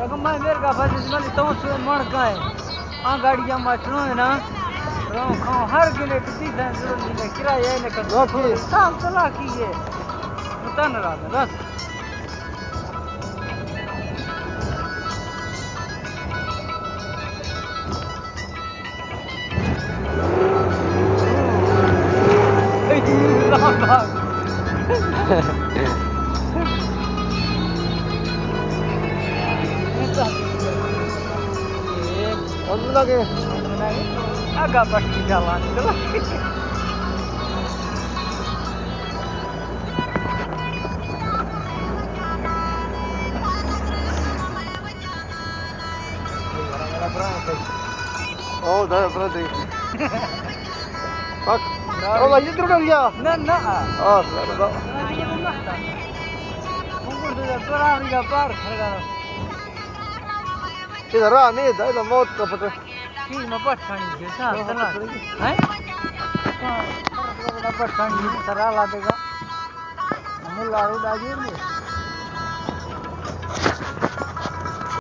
اگاں میں میرگا فضل ملی تو سو مڑ گئے۔ آ گاڑی جام مچلو ہے نا۔ رو کھاؤ ہر گنے کتی دن ضرور نہیں کرایہ ہے نہ کتی۔ لاکی۔ سال تو لاکی ہے۔ متن رہا بس۔ اگا بٹی جاوان۔ او، دا برا دی۔ پک۔ او، یہ درو ڈریا۔ نہ، نہ۔ او، سر، دا۔ یہ راہ نہیں، دا، دا موت کا پتہ۔ یہ میں پٹھانی کے ساتھ، ہاں، چلا۔ پٹھانی کے۔ ہیں؟ ہاں، میں پٹھانی کے ساتھ، راہ لا دے گا۔ ہمیں لاڑو ڈاجی نہیں۔